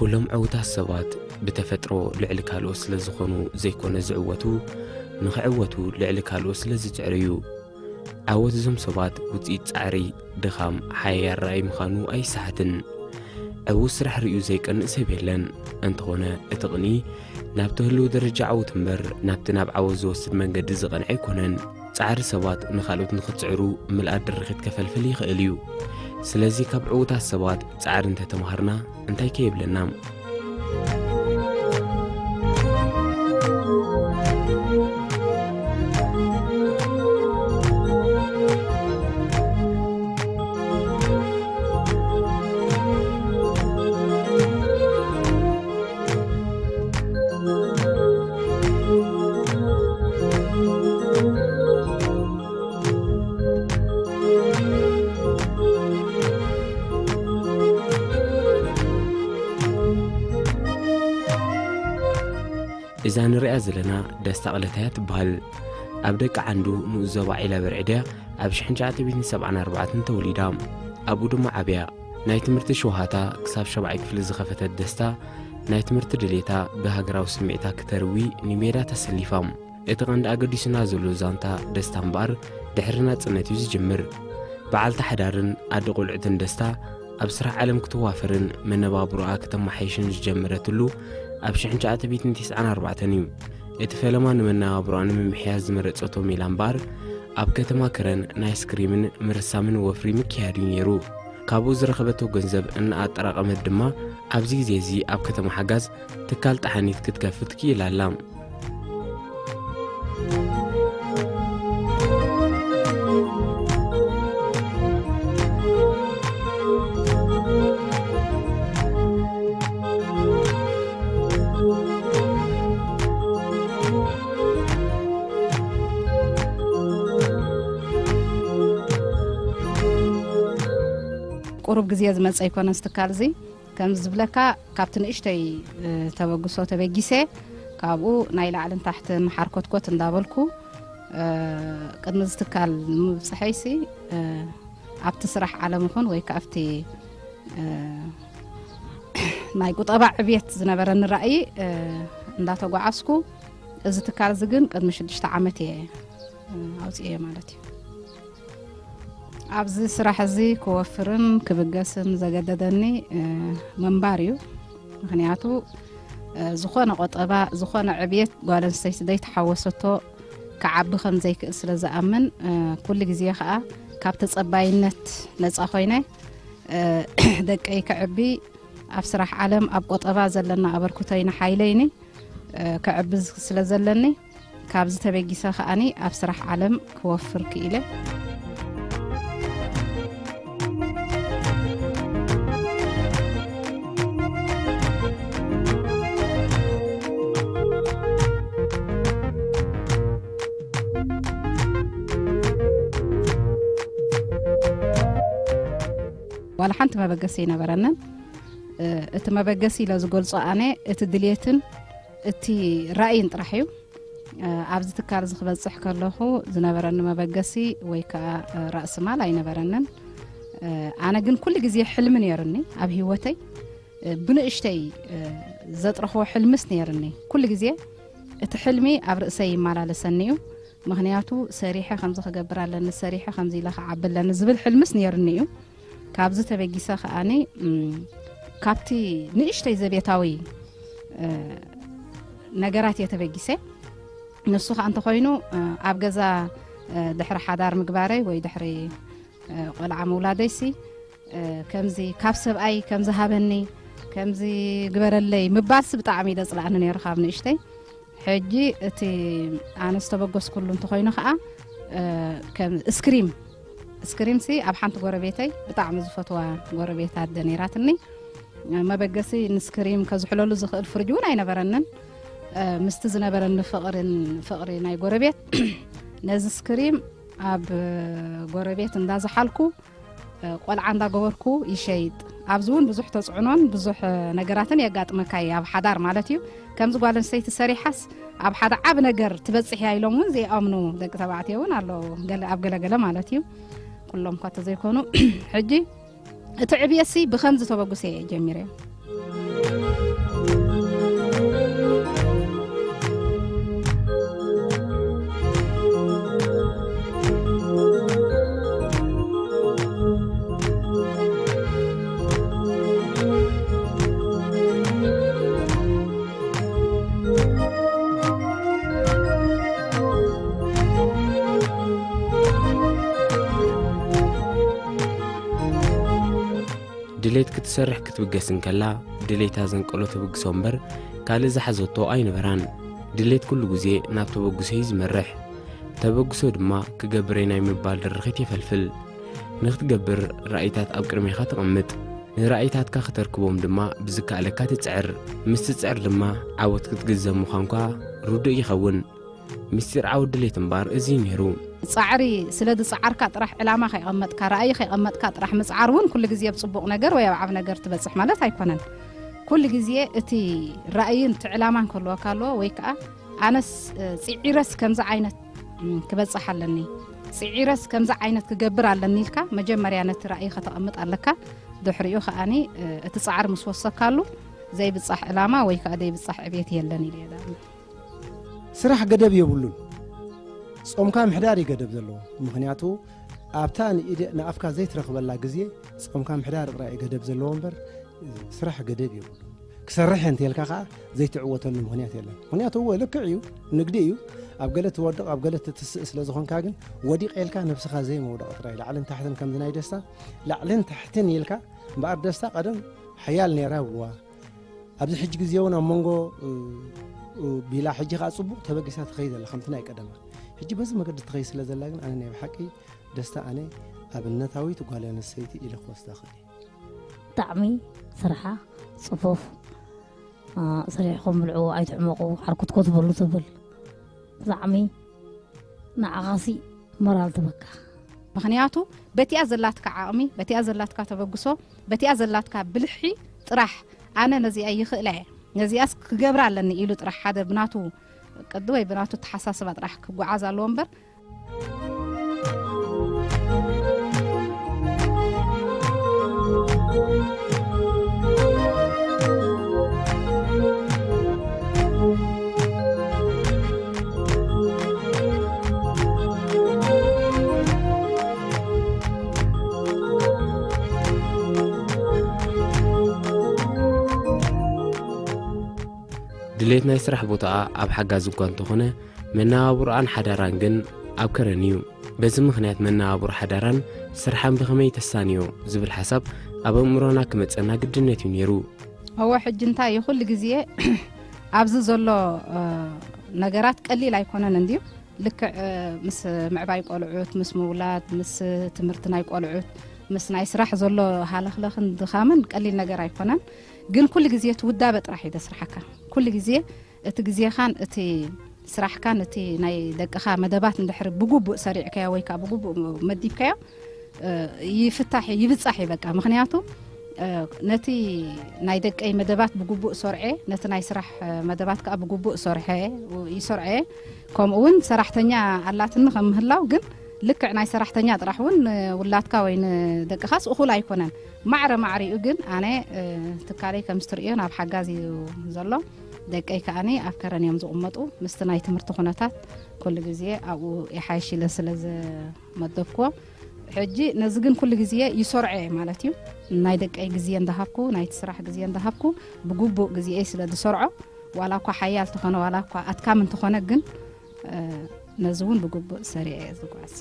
ኩሎም ዕውታት ሰባት ብተፈጥሮ ልዕሊ ካልኦት ስለ ዝኾኑ ዘይኮነ ዝዕወቱ፣ ንኽዕወቱ ልዕሊ ካልኦት ስለ ዝጽዕሩ እዩ። ዓወት እዞም ሰባት ውጽኢት ጻዕሪ፣ ድኻም፣ ሓያል ራእይ ምዃኑ ኣይሰሓትን። ዕዉት ስራሕ ርእዩ ዘይቀንእ ሰብ የለን። እንተኾነ እቲ ቅንኢ ናብቲ ህልው ደረጃ ዓወት እምበር ናብቲ ናብ ዓወት ዝወስድ መንገዲ ዝቐንዐ ኣይኮነን። ጻዕሪ ሰባት ንኻልኦት ንኽጽዕሩ ምልኣት ድርኺት ከፈልፍል ይኽእል እዩ። ስለዚ ካብ ዕዉታት ሰባት ጻዕሪ እንተተማሃርና እንታይ ከየብለና? እዛ ንሪኣ ዘለና ደስታ ቅለታያ ትበሃል። ኣብ ደቂ ዓንዱ ንኡስ ዞባ ዒላ በርዕድያ ኣብ ሽሕን ትሽዓተ ሚእትን ሰብዓን ኣርባዕተን ተወሊዳ። ኣብኡ ድማ ዓብያ። ናይ ትምህርቲ ሸውሃታ ክሳብ ሻብዓይ ክፍሊ ዝኸፈተት ደስታ፣ ናይ ትምህርቲ ድሌታ ብሃገራዊ ስምዒታ ክተርዊ ንሜዳ ተሰሊፋ። እቲ ቀንዲ ኣገዲሱና ዘሎ ዛንታ ደስታ እምበኣር ድሕሪ ናጽነት እዩ ዝጅምር። በዓልቲ ሓዳርን ኣደ ቆልዑትን ደስታ ኣብ ስራሕ ዓለም ክትዋፈርን መነባብሮኣ ከተመሓይሽን ዝጀመረትሉ ኣብ ሽሕን ትሽዓተ ሚእትን ተስዓን ኣርባዕተን እዩ። እቲ ፈለማ ንመነባብሮኣ ንምምሕያሽ ዝመረጸቶ ሜላ እምበኣር ኣብ ከተማ ከረን ናይ ስክሪምን ምርሳምን ወፍሪ ምክያድ እዩ ነይሩ። ካብኡ ዝረኸበቶ ገንዘብ እናኣጠራቐመት ድማ ኣብዚ ግዜ እዚ ኣብ ከተማ ሓጋዝ ትካል ጠሓኒት ክትከፍት ክኢላ ኣላ። ቁሩብ ግዜ ዝመጸ ኣይኮነን እዚ ትካል እዚ። ከም ዝብለካ፣ ካብቲ ንእሽተይ፣ እ፣ ተበግሶ ተበጊሰ፣ ካብኡ ናይ ላዕልን ታሕትን ሓርኮትኮት እንዳበልኩ፣ እ፣ ቅድሚ እዚ ትካል ንምብጽሐይሲ፣ እ፣ ኣብቲ ስራሕ ዓለም ይኹን ወይ ከኣ ኣብቲ፣ እ፣ ናይ ቁጠባ ዕብየት ዝነበረኒ ራእይ፣ እ፣ እንዳተጓዓዝኩ፣ እዚ ትካል እዚ ግን ቅድሚ ሽዱሽተ ዓመት እየ፣ እ፣ ኣውጺኤ ማለት እዩ። ኣብዚ ስራሕ እዚ ክወፍርን ክብገስን ዘገደደኒ፣ እ፣ ምንባር እዩ። ምኽንያቱ፣ እ፣ ዝኾነ ቆጠባ፣ ዝኾነ ዕብየት ጓል ኣንስተይቲ ዘይተሓወሰቶ ክዓቢ ከም ዘይክእል ስለ ዝኣምን፣ እ፣ ኩሉ ግዜ ኸኣ ካብ ተጸባይነት ነጻ ኮይነ፣ እ፣ ደቀይ ከዕቢ፣ ኣብ ስራሕ ዓለም፣ ኣብ ቆጠባ ዘለና ኣበርክቶይ ንሓይለይኒ፣ እ፣ ከዕብዝ ስለ ዘለኒ፣ ካብዚ ተበጊሰ ከኣኒ ኣብ ስራሕ ዓለም ክወፍር ክኢለ። ዋላ ሓንቲ መበገሲ ኣይነበረንን። እ፣ እቲ መበገሲ ኢለ ዝገልጾ ኣነ እቲ ድልየትን እቲ ራእይን ጥራሕ እዩ። እ፣ ኣብዚ ትካል እዚ ክበጽሕ ከለኹ ዝነበረኒ መበገሲ ወይ ከኣ፣ እ፣ ራእሲ ማል ኣይነበረንን። እ፣ ኣነ ግን ኩሉ ግዜ ሕልሚ ነይሩኒ ኣብ ህይወተይ። እ፣ ብንእሽተይ፣ እ፣ ዘጥረኽቦ ሕልምስ ነይሩኒ። ኩሉ ግዜ እቲ ሕልሚ ኣብ ርእሰይ ይመላለሰኒ እዩ። ምኽንያቱ ሰሪሐ ከምዚ ክገብር ኣለኒ፣ ሰሪሐ ከምዚ ኢለ ክዓቢ ኣለኒ ዝብል ሕልምስ ነይሩኒ እዩ። ካብዚ ተበጊሰ ከኣኒ፣ እም፣ ካብቲ ንእሽተይ ዘቤታዊ፣ እ፣ ነገራት እየ ተበጊሰ። ንሱ ከኣ እንተኾይኑ፣ እ፣ ኣብ ገዛ፣ እ፣ ድሕሪ ሓዳር ምግባረይ ወይ ድሕሪ፣ እ፣ ቆልዓ ምውላደይሲ፣ እ፣ ከምዚ ካብ ሰብኣይ ከምዚ ሃበኒ፣ ከምዚ ግበረለይ ምባልሲ ብጣዕሚ እዩ ዘጽልኣኒ ነይሩ ካብ ንእሽተይ። ሕጂ እቲ ኣነ ዝተበገስኩሉ እንተኾይኑ ከኣ፣ እ፣ ከም ስክሪም፣ ስክሪምሲ ኣብ ሓንቲ ጎረቤተይ ብጣዕሚ ዝፈትዋ ጎረቤት ኣደ ነይራትኒ። መበገሲ ንስክሪም ከዝሕለሉ ዝኽእል ፍርጅ እውን ኣይነበረንን። እ፣ ምስቲ ዝነበረኒ ፍቕርን ፍቕሪ ናይ ጎረቤት ነዚ ስክሪም ኣብ ጎረቤት እንዳዝሓልኩ፣ እ፣ ቆልዓ እንዳገበርኩ ይሸይጥ። ኣብዚ እውን ብዙሕ ተጽዕኖን ብዙሕ፣ እ፣ ነገራትን የጋጥመካ እዩ፣ ኣብ ሓዳር ማለት እዩ። ከምዚ ጓል ኣንስተይቲ ሰሪሓስ ኣብ ሓደ ዓቢ ነገር ትበጽሕ እያ ኢሎም እውን ዘይኣምኑ ደቂ ተባዕትዮ እውን ኣለዉ፣ ገለ፣ ኣብ ገለገለ ማለት እዩ። ኩሎም እኳ ተዘይኮኑ። ሕጂ እቲ ዕብየትሲ ብኸምዚ ተበግሶ እየ ጀሚረ። ድሌት ክትሰርሕ ክትብገስ እንከላ፣ ድሌታ ዘንቀሎ ተበግሶ እምበር ካልእ ዝሓዘቶ ኣይነበራን። ድሌት ኩሉ ግዜ ናብ ተበግሶ እዩ ዝመርሕ። ተበግሶ ድማ ክገብር ናይ ምባል ድርኺት የፈልፍል። ንኽትገብር ራእይታት ኣብ ቅድሜኻ ተቐምጥ። ንራእይታትካ ክተርክቦም ድማ ብዝከኣለካ ትጽዕር። ምስ ትጽዕር ድማ ዓወት ክትግዘብ ምዃንኳ ርዱእ ይኸውን። ምስጢር ዓወት ድሌት እምባር እዚ እዩ ነይሩ። ጻዕሪ ስለ ዝጸዓርካ ጥራሕ፣ ዕላማ ከይቐመጥካ፣ ራእይ ከይቐመጥካ ጥራሕ ምጽዓር እውን ኩሉ ግዜ ኣብ ጽቡቕ ነገር ወይ ኣብ ዓብ ነገር ትበጽሕ ማለት ኣይኮነን። ኩሉ ግዜ እቲ ራእይን እቲ ዕላማን ክህልወካ ኣለዎ፣ ወይ ከኣ ኣነስ፣ እ፣ ጽዒረስ ከምዚ ዓይነት፣ እም፣ ክበጽሕ ኣለኒ፣ ጽዒረስ ከምዚ ዓይነት ክገብር ኣለኒ ኢልካ መጀመርያ ነቲ ራእይ ከተቐምጥ ኣለካ። ድሕሪኡ ከኣኒ፣ እ፣ እቲ ጻዕሪ ምስ ወሰካሉ ዘይብጻሕ ዕላማ ወይ ከኣ ዘይብጻሕ ዕቤት የለን ኢለ እየ ዝኣምን። ስራሕ ገደብ የብሉን። ጾምካ ምሕዳር እዩ ገደብ ዘለዎ። ምኽንያቱ ኣብታ ንኢደ-፣ ንኣፍካ ዘይትረኽበላ ግዜ ጾምካ ምሕዳር ጥራይ እዩ ገደብ ዘለዎ እምበር ስራሕ ገደብ የብሉን። ክሰርሕ እንተልካ ከኣ ዘይትዕወተሉ ምኽንያት የለን። ምኽንያቱ እወ ልክዕ እዩ፣ ንግዲ እዩ። ኣብ ገለ ትወድቕ፣ ኣብ ገለ ትትስእ ስለ ዝኾንካ ግን ወዲቕ ኢልካ ነብስኻ ዘይመውደቕ ጥራይ ላዕልን ታሕትን ከምዚ ናይ ደስታ ላዕልን ታሕትን ኢልካ እምበኣር ደስታ ቀደም ሓያል ነይራ ይብልዋ። ኣብዚ ሕጂ ግዜ እውን ኣብ መንጎ፣ እ፣ እ፣ ቢላ ሕጂ ከኣ ጽቡቕ ተበጊሳ ትኸይድ ኣላ ከምቲ ናይ ቀደማ። ሕጂ በዚ መገዲ ትኸይድ ስለ ዘላ ግን ኣነ ናይ ብሓቂ ደስታ ኣነ ኣብነታዊት ጓል ኣንስተይቲ ኢለ ክወስዳ እኽእል እየ። ብጣዕሚ ስርሓ ጽፉፍ፣ እ፣ ሰሪሕኩም ብልዑ ኣይትሕመቑ ሓርኩትኮ ትበሉ ትብል። ብጣዕሚ ንዓኻሲ ሞራል ትበካ። ምኽንያቱ በቲኣ ዘላትካ ዓቕሚ፣ በቲኣ ዘላትካ ተበግሶ፣ በቲኣ ዘላትካ ብልሒ ጥራሕ ኣነ ነዚኣ ይኽእላ እየ፣ ነዚኣስ ክገብራ ኣለኒ ኢሉ ጥራሕ ሓደ ብናቱ ቅዲ ወይ ብናቱ ተሓሳስባ ጥራሕ ክጓዓዝ ኣለዎ እምበር። ድሌት ናይ ስራሕ ቦታኣ ኣብ ሓጋዝ እኳ እንተኾነ፣ መነባብሮኣን ሓዳራን ግን ኣብ ከረን እዩ። በዚ ምኽንያት መነባብሮ ሓዳራን ስርሓን ብኸመይ ተሳንዮ ዝብል ሓሳብ ኣብ ኣእምሮና ክመጸና ግድነት እዩ ነይሩ። እወ፣ ሕጂ እንታይ እዩ፣ ኩሉ ግዜ ኣብዚ ዘሎ፣ እ፣ ነገራት ቀሊል ኣይኮነን እንድዩ። ልክዕ፣ እ፣ ምስ ምዕባይ ቆልዑት፣ ምስ ምውላድ፣ ምስ ትምህርቲ ናይ ቆልዑት፣ ምስ ናይ ስራሕ ዘሎ ሃለኽለኽን ድኻምን ቀሊል ነገር ኣይኮነን። ግን ኩሉ ግዜ እቲ ውዳበ ጥራሕ እዩ ዘስርሓካ። ኩሉ ግዜ እቲ ግዜኻን እቲ ስራሕካን እቲ ናይ ደቅኻ መደባት እንድሕር ብግቡእ ሰሪዕካዮ ወይ ከዓ ብግቡእ መዲብካዮ፣ እ፣ ይፍታሕ እዩ፣ ይብጻሕ እዩ በቃ። ምኽንያቱ፣ እ፣ ነቲ ናይ ደቀይ መደባት ብግቡእ ሰርዐ፣ ነቲ ናይ ስራሕ፣ እ፣ መደባት ከዓ ብግቡእ ሰርሐ፣ ይሰርዐ። ከምኡ እውን ሰራሕተኛ ኣላትኒ ከም ምህላው፣ ግን ልክዕ ናይ ሰራሕተኛ ጥራሕ እውን ንውላድካ ወይ ንደቅኻስ እኹል ኣይኮነን። ማዕረ ማዕሪኡ ግን ኣነ፣ እ፣ ትካለይ ከም እትርእዮ ናብ ሓጋዝ እዩ ዘሎ። ደቀይ ከኣኒ ኣብ ከረን እዮም ዝቕመጡ። ምስቲ ናይ ትምህርቲ ኩነታት ኩሉ ግዜ ኣብኡ ይሓይሽ ኢለ ስለ ዝመደብክዎ፣ ሕጂ ነዚ ግን ኩሉ ግዜ ይሰርዖ እየ ማለት እዩ። ናይ ደቀይ ግዜ እንዳሃብኩ፣ ናይቲ ስራሕ ግዜ እንዳሃብኩ፣ ብግቡእ ግዜኤይ ስለ ዝሰርዖ፣ ዋላ እኳ ሓያል እንተኾነ፣ ዋላ እኳ ኣድካሚ እንተኾነ፣ ግን፣ እ፣ ነዚ እውን ብግቡእ ሰሪዐ እየ ዝጓዓዝ።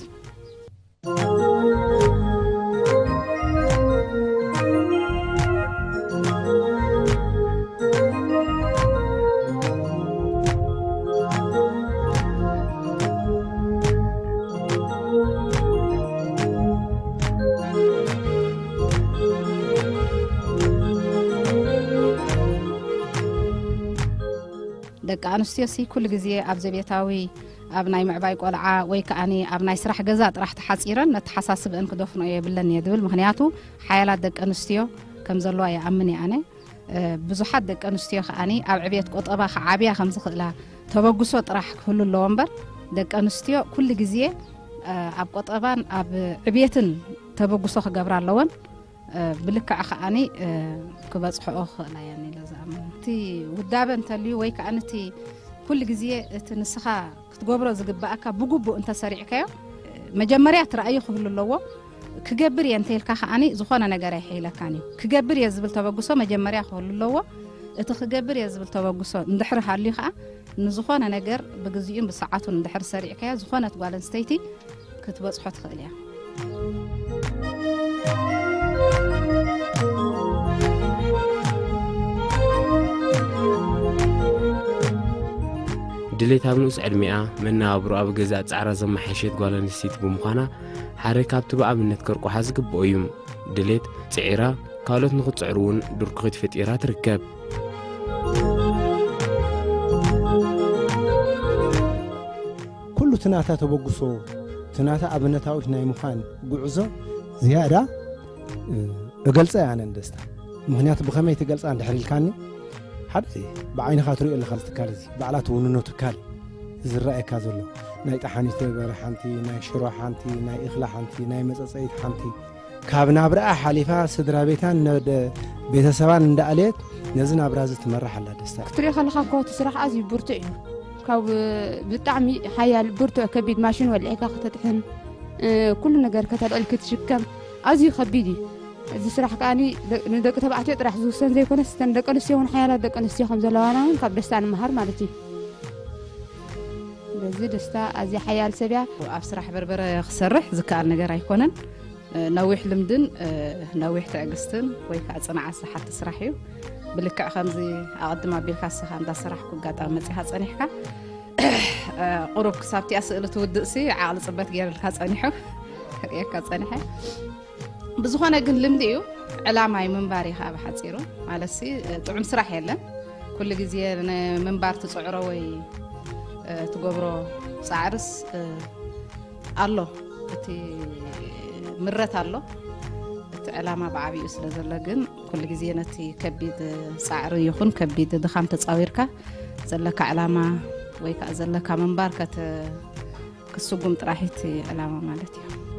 ደቂ ኣንስትዮ ሲ ኩሉ ግዜ ኣብ ዘቤታዊ፣ ኣብ ናይ ምዕባይ ቆልዓ ወይ ከኣኒ ኣብ ናይ ስራሕ ገዛ ጥራሕ ተሓጺረን ነተሓሳስበአን ክደፍኖ የብለን እየ ዝብል። ምኽንያቱ ሓያላት ደቂ ኣንስትዮ ከም ዘለዋ ይኣምን እየ ኣነ። እ፣ ብዙሓት ደቂ ኣንስትዮ ከኣኒ ኣብ ዕብየት ቆጠባ ክዓብያ ከም ዝኽእላ ተበግሶ ጥራሕ ክህሉ ኣለዎ እምበር፣ ደቂ ኣንስትዮ ኩሉ ግዜ፣ እ፣ ኣብ ቆጠባን ኣብ ዕብየትን ተበግሶ ክገብራ ኣለወን። እ፣ ብልክዕ ከኣኒ፣ እ፣ ክበጽሕኦ ክኽእላ እየን ኢለ ዝኣምን። እቲ ውዳበ እንተልዩ ወይ ከኣ ነቲ ኩሉ ግዜ እቲ ንስኻ ክትገብሮ ዝግብኣካ ብግቡእ እንተሰሪዕካዮ፣ መጀመርያ እቲ ራእዩ ክህሉ ኣለዎ። ክገብር እየ እንተኢልካ ከኣኒ ዝኾነ ነገር ኣይሕይለካን እዩ። ክገብር እየ ዝብል ተበግሶ መጀመርያ ክህሉ ኣለዎ። እቲ ክገብር እየ ዝብል ተበግሶ እንድሕሪ ሃልዩ ከኣ፣ ንዝኾነ ነገር ብግዚኡን ብሰዓቱን እንድሕር ሰሪዕካዮ፣ ዝኾነት ጓል ኣንስተይቲ ክትበጽሖ ትኽእል እያ። ድሌት ኣብ ንኡስ ዕድሚኣ መነባብሮኣ ብገዛእ ጻዕራ ዘመሓየሸት ጓል ኣንስተይቲ ብምዃና፣ ሓደ ካብቲ ብኣብነት ከርቁሓ ዝግብኦ እዩ። ድሌት ጽዒራ፣ ካልኦት ንኽጽዕሩ እውን ድርኩኺት ፈጢራ ትርከብ። ኩሉ እቲ ናታ ተበግሶ፣ እቲ ናታ ኣብነታዊት ናይ ምዃን ጉዕዞ ዝያዳ፣ እ፣ እገልጸ እየ ኣነ ንደስታ። ምኽንያቱ ብኸመይ ትገልጻ እንድሕር ኢልካኒ፣ ሓደ፣ ብዓይንኻ ትሪኦ ኣለኻ፣ እዚ ትካል እዚ ባዕላ ትውንኖ ትካል እዩ ዝረኣየካ ዘሎ። ናይ ጠሓኒት በርበረ ሓንቲ፣ ናይ ሽሮ ሓንቲ፣ ናይ እኽላ ሓንቲ፣ ናይ መጸጸኢት ሓንቲ፣ ካብ ናብረኣ ሓሊፋ ስድራ ቤታን ነደ-፣ ቤተሰባን እንዳኣለየት ነዚ ናብራ እዚ ትመርሕ ኣላ ደስታ። ክትሪኦ ከለኻ እኮ እቲ ስራሕ ኣዝዩ ብርቱዕ እዩ። ካብ ብጣዕሚ ሓያል ብርቱዕ ከቢድ ማሽን ወልዒካ ከተጥሕን፣ እ፣ ኩሉ ነገር ከተልዕል ክትሽከም ኣዝዩ ከቢድ እዩ። እዚ ስራሕ ከኣ ንደቂ ተባዕትዮ ጥራሕ ዝውሰን ዘይኮነስ እተን ደቂ ኣንስትዮ እውን ሓያላት ደቂ ኣንስትዮ ከም ዘለዋና እውን ካብ ደስታ ንምሃር ማለት እዩ። በዚ ደስታ ኣዝያ ሓያል ሰብ እያ። ኣብ ስራሕ በርበረ ክሰርሕ ዝከኣል ነገር ኣይኮነን። እ፣ ነዊሕ ልምድን፣ እ፣ ነዊሕ ትዕግስትን ወይ ከዓ ጽንዓት ዝሓትት ስራሕ እዩ። ብልክዕ ከምዚ ኣቐድም ኣቢልካ ንስኻ እንዳሰራሕኩ ኣጋጣሚ መጺኻ ጸኒሕካ፣ እ፣ ቁሩብ ክሳብቲኣ ስእሊ ትውድእሲ ዓቕሊ ጽበት ገይርልካ ጸኒሑ፣ ክርእየካ ጸኒሐ። ብዝኾነ ግን ልምዲ እዩ። ዕላማ እዩ፣ ምንባር እዩ ከዓ ብሓፂሩ። ማለትሲ፣ እ፣ ጥዑም ስራሕ የለን። ኩሉ ግዜ ንምንባር ትፅዕሮ ወይ፣ እ፣ ትገብሮ ፃዕርስ፣ እ፣ ኣሎ። እቲ ምረት ኣሎ። እቲ ዕላማ ብዓብይኡ ስለ ዘሎ ግን ኩሉ ግዜ ነቲ ከቢድ ፃዕሪ ይኹን ከቢድ ድኻም ተፃዊርካ ዘለካ ዕላማ ወይ ከዓ ዘለካ ምንባር ከት-፣ ክስጉም ጥራሕ እቲ ዕላማ ማለት እዩ።